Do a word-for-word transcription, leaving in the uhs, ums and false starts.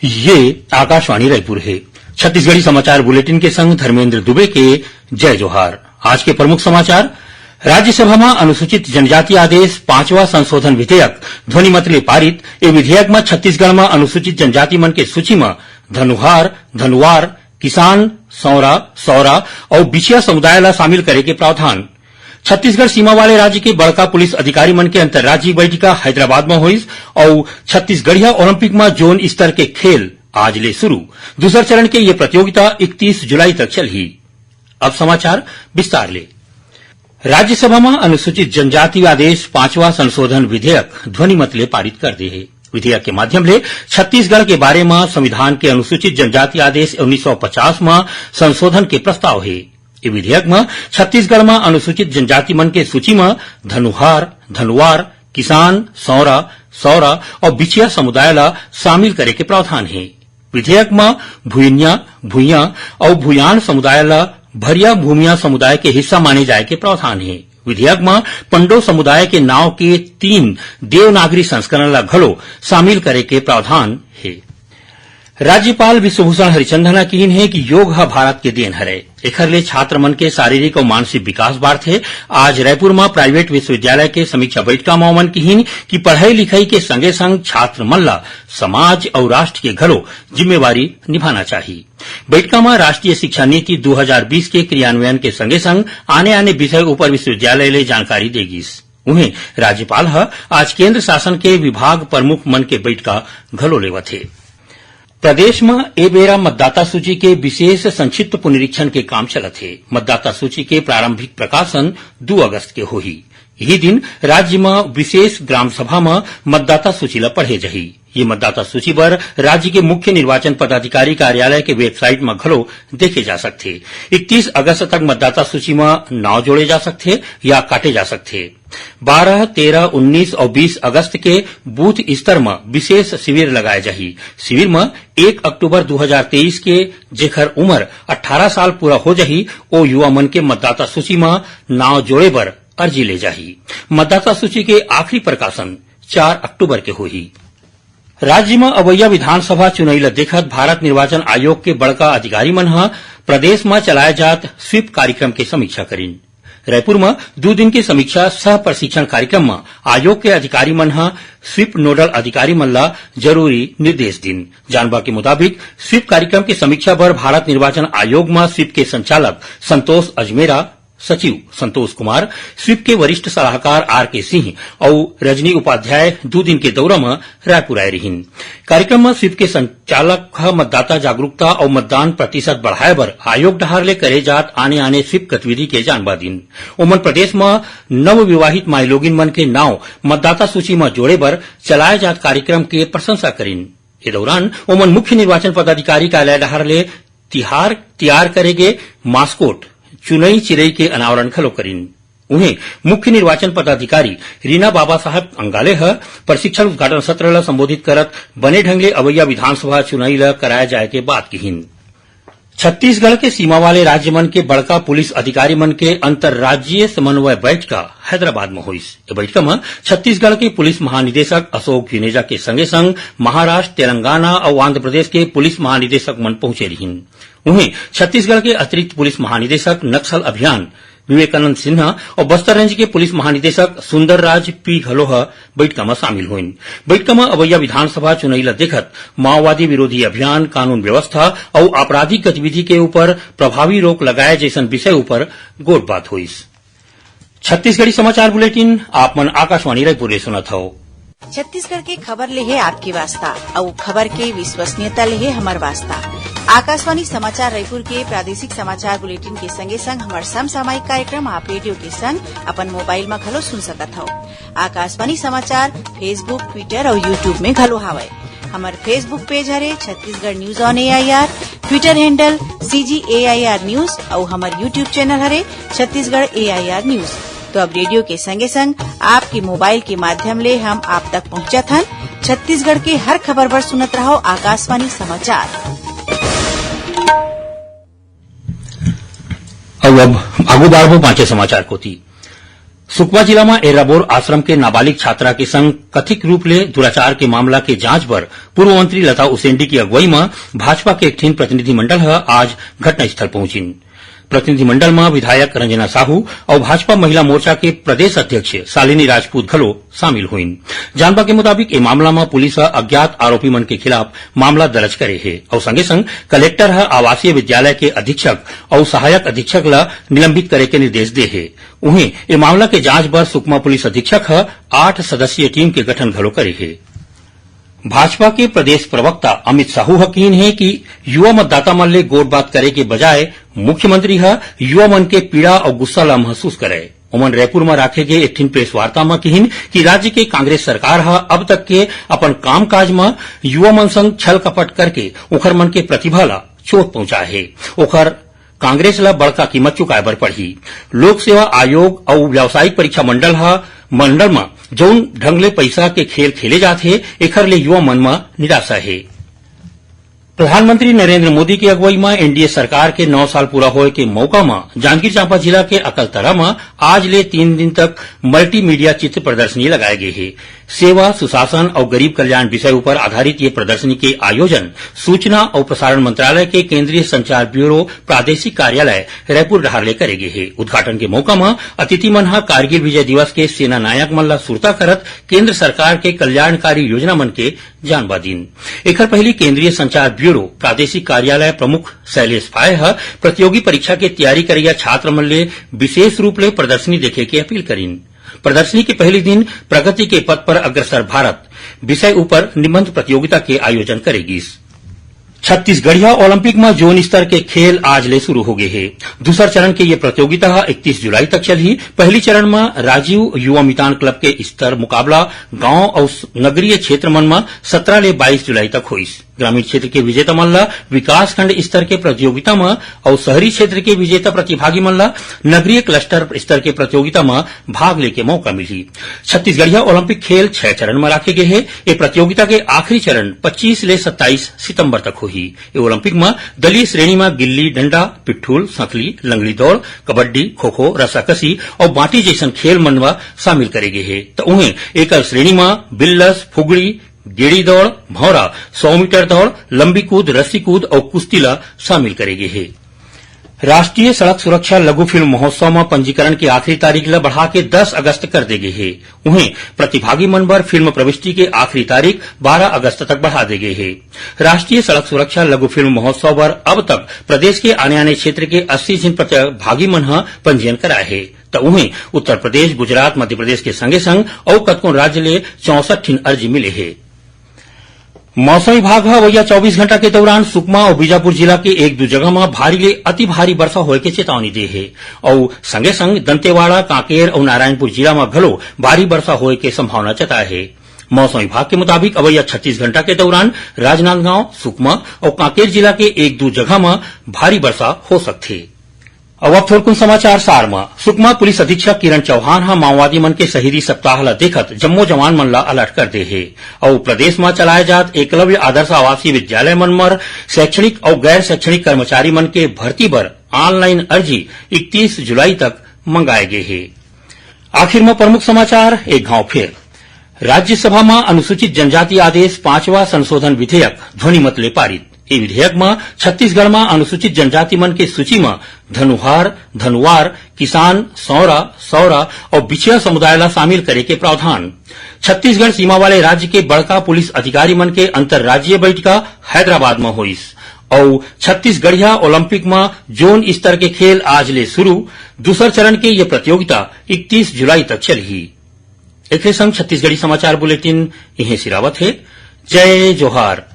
ये आकाशवाणी रायपुर हे। छत्तीसगढ़ी समाचार बुलेटिन के संग धर्मेंद्र दुबे के जय जोहार। आज के प्रमुख समाचार। राज्यसभा म अनुसूचित जनजाति आदेश पांचवा संशोधन विधेयक ध्वनिमत ले पारित। ए विधेयक म छत्तीसगढ़ म अनुसूचित जनजाति मन के सूची म धनुहार, धनुवार, किसान, सौरा, सौरा अउ बिछिया समुदाय ला शामिल करे के प्रावधान। छत्तीसगढ़ सीमा वाले राज्य के बड़का पुलिस अधिकारी मन के अंतर्राज्यीय बैठिका हैदराबाद म होइस अउ छत्तीसगढ़िया ओलंपिक म जोन स्तर के खेल आज ले शुरू। दूसर चरण के ये प्रतियोगिता इकतीस जुलाई तक चलही। अब समाचार विस्तार ले। राज्यसभा म अनुसूचित जनजाति आदेश पांचवा संशोधन विधेयक ध्वनिमत ले पारित कर दे हे। विधेयक के माध्यम ले छत्तीसगढ़ के बारे म संविधान के अनुसूचित जनजाति आदेश उन्नीस सौ पचास म संशोधन के प्रस्ताव हे। ए विधेयक म छत्तीसगढ़ म अनुसूचित जनजाति मन के सूची म धनुहार, धनुवार, किसान, सौरा, सौरा अउ बिछिया समुदाय ला शामिल करे के प्रावधान हे। विधेयक म भुइनिया, भुइयां अउ भुयान समुदाय ला भरिया भूमिया समुदाय के हिस्सा माने जाय के प्रावधान हे। विधेयक म पंडो समुदाय के नाव के तीन देवनागरी संस्करण ला घलो शामिल करे के प्रावधान हे। राज्यपाल विश्वभूषण हरिचंदन ह किहिन हे कि योग ह भारत के देन हरय, एखर ले छात्र मन के शारीरिक अउ मानसिक विकास बाढ़थे। आज रायपुर म प्राइवेट विश्वविद्यालय के समीक्षा बैठका म ओमन किहिन कि पढ़ई लिखई के संगे संग छात्र मन ला समाज अउ राष्ट्र के घलो जिम्मेवारी निभाना चाही। बैठका म राष्ट्रीय शिक्षा नीति दू हजार बीस के क्रियान्वयन के संगे संग आने-आने विषय उपर विश्वविद्यालय ले जानकारी दे गिस। उहें, राज्यपाल ह आज केंद्र शासन के विभाग प्रमुख मन के बैठका घलो लेवत हे। प्रदेश म ए बेरा मतदाता सूची के विशेष संक्षिप्त पुनरीक्षण के काम चलत हे। मतदाता सूची के प्रारंभिक प्रकाशन दू अगस्त के होही। यही दिन राज्य म विशेष ग्राम सभा म मतदाता सूची ल पढ़े जाही। ये मतदाता सूची बर राज्य के मुख्य निर्वाचन पदाधिकारी कार्यालय के वेबसाइट म घलो देखे जा सकथे। इकतीस अगस्त तक मतदाता सूची म नाव जोड़े जा सकथे या काटे जा सकथे। बारह, तेरह, उन्नीस अउ बीस अगस्त के बूथ स्तर म विशेष शिविर लगाए जाही। शिविर म एक अक्टूबर दू हजार तेईस के जेखर उमर अट्ठारह साल पूरा हो जाही, ओ युवा मन के मतदाता सूची म नाव जोड़े बर अर्जी ले जाही। मतदाता सूची के आखिरी प्रकाशन चार अक्टूबर के होही। राज्य म अवइया विधानसभा चुनई ल देखत भारत निर्वाचन आयोग के बड़का अधिकारी मन ह प्रदेश म चलाए जात स्वीप कार्यक्रम के समीक्षा करिन। रायपुर म दू दिन के समीक्षा सह प्रशिक्षण कार्यक्रम म आयोग के अधिकारी मन ह स्वीप नोडल अधिकारी मन ल जरूरी निर्देश दिन। जानबा के मुताबिक, स्वीप कार्यक्रम के समीक्षा बर भारत निर्वाचन आयोग म स्वीप के संचालक संतोष अजमेरा, सचिव संतोष कुमार, स्वीप के वरिष्ठ सलाहकार आर के सिंह अउ रजनी उपाध्याय दू दिन के दौरा म रायपुर आए रिहिन। कार्यक्रम म स्वीप के संचालक ह मतदाता जागरूकता अउ मतदान प्रतिशत बढ़ाए बर आयोग डहार ले करे जात आने-आने स्वीप गतिविधि के जानबा दिन। ओमन प्रदेश म नवविवाहित माईलोगिन मन के नाव मतदाता सूची म जोड़े बर चलाए जात कार्यक्रम के प्रशंसा करिन। ए दौरान ओमन मुख्य निर्वाचन पदाधिकारी कार्यालय डहार ले तिहार, तियार करे गे मास्कोट, चुनई चिरई के अनावरण घलो करिन। उहें, मुख्य निर्वाचन पदाधिकारी रीना बाबा साहब अंगाले ह प्रशिक्षण उद्घाटन सत्र ल संबोधित करत बने ढंग ले अवइया विधानसभा चुनई ल कराए जाए के बात किहिन। छत्तीसगढ़ के सीमा वाले राज्य मन के बड़का पुलिस अधिकारी मन के अंतर्राज्यीय समन्वय बैठका हैदराबाद म होइस। ए बैठका म छत्तीसगढ़ के पुलिस महानिदेशक अशोक जुनेजा के संगे संग महाराष्ट्र, तेलंगाना अउ आंध्र प्रदेश के पुलिस महानिदेशक मन पहुंचे रिहिन। उहें, छत्तीसगढ़ के अतिरिक्त पुलिस महानिदेशक नक्सल अभियान विवेकानंद सिन्हा अउ बस्तर रेंज के पुलिस महानिदेशक सुंदरराज पी घलो ह बैठका म शामिल होइन। बैठका म अवइया विधानसभा चुनई ल देखत माओवादी विरोधी अभियान, कानून व्यवस्था अउ आपराधिक गतिविधि के ऊपर प्रभावी रोक लगाए जैसन विषय ऊपर गोठबात होइस। छत्तीसगढ़ी समाचार बुलेटिन आप मन आकाशवाणी रायपुर ले सुनत हव। छत्तीसगढ़ के खबर ले हे आपके वास्ता, अउ खबर के विश्वसनीयता ले हे हमर वास्ता। आकाशवाणी समाचार रायपुर के प्रादेशिक समाचार बुलेटिन के संगे संग हमर समसामयिक कार्यक्रम आप रेडियो के संग अपन मोबाइल म घलो सुन सकत हव। आकाशवाणी समाचार Facebook, Twitter अउ YouTube में घलो हावय। हमर Facebook पेज हरे Chhattisgarh news on AIR, Twitter handle CG AIR news अउ हमर YouTube चैनल हरे छत्तीसगढ़ एआईआर न्यूज। तो अब रेडियो के संगे संग आपके मोबाइल के माध्यम ले हम आप तक पहुंचत हन। छत्तीसगढ़ के हर खबर बर सुनत रहव आकाशवाणी समाचार। अउ अब आगू बाढ़बो पांचे समाचार कोती। सुकमा जिला म एराबोर आश्रम के नाबालिग छात्रा के संग कथित रूप ले दुराचार के मामला के जांच बर पूर्व मंत्री लता उसेंडी की अगुवाई म भाजपा के एक ठिन प्रतिनिधिमंडल ह आज घटनास्थल पहुंचिन। प्रतिनिधिमंडल म विधायक रंजना साहू अउ भाजपा महिला मोर्चा के प्रदेश अध्यक्ष शालिनी राजपूत घलो शामिल होइन। जानबा के मुताबिक, ए मामला म पुलिस ह अज्ञात आरोपी मन के खिलाफ मामला दर्ज करे हे अउ संगे संग कलेक्टर ह आवासीय विद्यालय के अधीक्षक अउ सहायक अधीक्षक ल निलंबित करे के निर्देश दे हे। उहें, ए मामला के जांच बर सुकमा पुलिस अधीक्षक ह आठ सदस्यीय टीम के गठन घलो करे हे। भाजपा के प्रदेश प्रवक्ता अमित साहू ह किहीन हे कि युवा मतदाता मन ले गोठ बात करे के बजाय मुख्यमंत्री ह युवा मन के पीड़ा अउ गुस्सा ल महसूस करय। ओमन रायपुर म राखे गे एक ठिन प्रेस वार्ता म किहीन कि राज्य के कांग्रेस सरकार ह अब तक के अपन कामकाज म युवा मन संग छल कपट करके ओखर मन के प्रतिभा ल चोट पहुंचाए हे। ओखर कांग्रेस ल बड़का कीमत चुकाए बर पड़ही। लोक सेवा आयोग अउ व्यावसायिक परीक्षा मंडल ह, मंडल म जउन ढंग ले पइसा के खेल खेले जात हे, एखर ले युवा मन म निराशा हे। प्रधानमंत्री नरेंद्र मोदी के अगुवाई म एनडीए सरकार के नौ साल पूरा होए के मौका म जांजगीर चांपा जिला के अकलतरा म आज ले तीन दिन तक मल्टीमीडिया चित्र प्रदर्शनी लगाए गे हे। सेवा, सुशासन अउ गरीब कल्याण विषय ऊपर आधारित ये प्रदर्शनी के आयोजन सूचना अउ प्रसारण मंत्रालय के केंद्रीय संचार ब्यूरो प्रादेशिक कार्यालय रायपुर डहार ले करे गे हे। उद्घाटन के मौका म अतिथि मन ह कारगिल विजय दिवस के सेना नायक मन ल सुरता करत केंद्र सरकार के कल्याणकारी योजना मन के जानबा दिन। एखर पहिली केंद्रीय संचार ब्यूरो प्रादेशिक कार्यालय प्रमुख शैलेश फाय ह प्रतियोगी परीक्षा के तैयारी करइया छात्र मन ले विशेष रूप ले प्रदर्शनी देखे के अपील करिन। प्रदर्शनी के पहिली दिन प्रगति के पथ पर अग्रसर भारत विषय ऊपर निबंध प्रतियोगिता के आयोजन करे गिस। छत्तीसगढ़िया ओलंपिक म जोन स्तर के खेल आज ले शुरू हो गे हे। दूसर चरण के ये प्रतियोगिता ह इकतीस जुलाई तक चलही। पहली चरण म राजीव युवा मितान क्लब के स्तर मुकाबला गांव अउ नगरीय क्षेत्र मन म सत्रह ले बाईस जुलाई तक होइस। ग्रामीण क्षेत्र के विजेता मन ल विकासखंड स्तर के प्रतियोगिता म अउ शहरी क्षेत्र के विजेता प्रतिभागी मन ल नगरीय क्लस्टर स्तर के प्रतियोगिता म भाग लेके मौका मिलही। छत्तीसगढ़िया ओलंपिक खेल छह चरण म राखे गे हे। ए प्रतियोगिता के आखिरी चरण पच्चीस ले सत्ताईस सितंबर तक होही। ए ओलंपिक म दलीय श्रेणी म गिल्ली डंडा, पिट्ठुल, संखली, लंगड़ी दौड़, कबड्डी, खो-खो, रस्साकसी अउ बांटी जइसन खेल मन म शामिल करे गे हे। त उहें एकल श्रेणी म बिल्लस, फुगड़ी, गेड़ी दौड़, भौंरा, सौ मीटर दौड़, लंबी कूद, रस्सी कूद अउ कुश्ती ल शामिल करे गे हे। राष्ट्रीय सड़क सुरक्षा लघु फिल्म महोत्सव म पंजीकरण के आखिरी तारीख ल बढ़ा के दस अगस्त कर दे गे हे। उहें, प्रतिभागी मन बर फिल्म प्रविष्टि के आखिरी तारीख बारह अगस्त तक बढ़ा दे गे हे। राष्ट्रीय सड़क सुरक्षा लघु फिल्म महोत्सव बर अब तक प्रदेश के आने-आने क्षेत्र के अस्सी झिन प्रतिभागी मन ह पंजीयन कराए हे। त उहें, उत्तर प्रदेश, गुजरात, मध्य प्रदेश के संगे-संग अउ कतकोन राज्य ले चौसठ ठिन अर्जी मिले हे। मौसम विभाग ह अवइया चौबीस घंटा के दौरान सुकमा अउ बीजापुर जिला के एक दू जगह म भारी ले अति भारी बरसा होए के चेतावनी दे हे अउ संगे-संग दंतेवाड़ा, कांकेर अउ नारायणपुर जिला म घलो भारी बरसा होए के संभावना जताए हे। मौसम विभाग के मुताबिक अवइया छत्तीस घंटा के दौरान राजनांदगांव, सुकमा अउ कांकेर जिला के एक दू जगह म भारी बरसा हो सकथे। अउ अब थोरकुन समाचार सार म। सुकमा पुलिस अधीक्षक किरण चौहान ह माओवादी मन के शहीदी सप्ताह ल देखत जम्मो जवान मन ल अलर्ट कर दे हे अउ प्रदेश म चलाए जात एकलव्य आदर्श आवासीय विद्यालय मन म शैक्षणिक अउ गैर शैक्षणिक कर्मचारी मन के भर्ती बर ऑनलाइन अर्जी इकतीस जुलाई तक मंगाए गे हे। आखिर म प्रमुख समाचार एक घांव फेर। राज्यसभा म अनुसूचित जनजाति आदेश पांचवा संशोधन विधेयक ध्वनिमत ले पारित। ए विधेयक म छत्तीसगढ़ म अनुसूचित जनजाति मन के सूची म धनुहार, धनुवार, किसान, सौरा, सौरा अउ बिछिया समुदाय ल शामिल करे के प्रावधान। छत्तीसगढ़ सीमा वाले राज्य के बड़का पुलिस अधिकारी मन के अंतर्राज्यीय बैठका हैदराबाद म होइस। अउ छत्तीसगढ़िया ओलंपिक म जोन स्तर के खेल आज ले शुरू। दूसर चरण के ये प्रतियोगिता इकतीस जुलाई तक चलही। एखरे संग छत्तीसगढ़ी समाचार बुलेटिन इहें सिरावत हे। जय जोहार।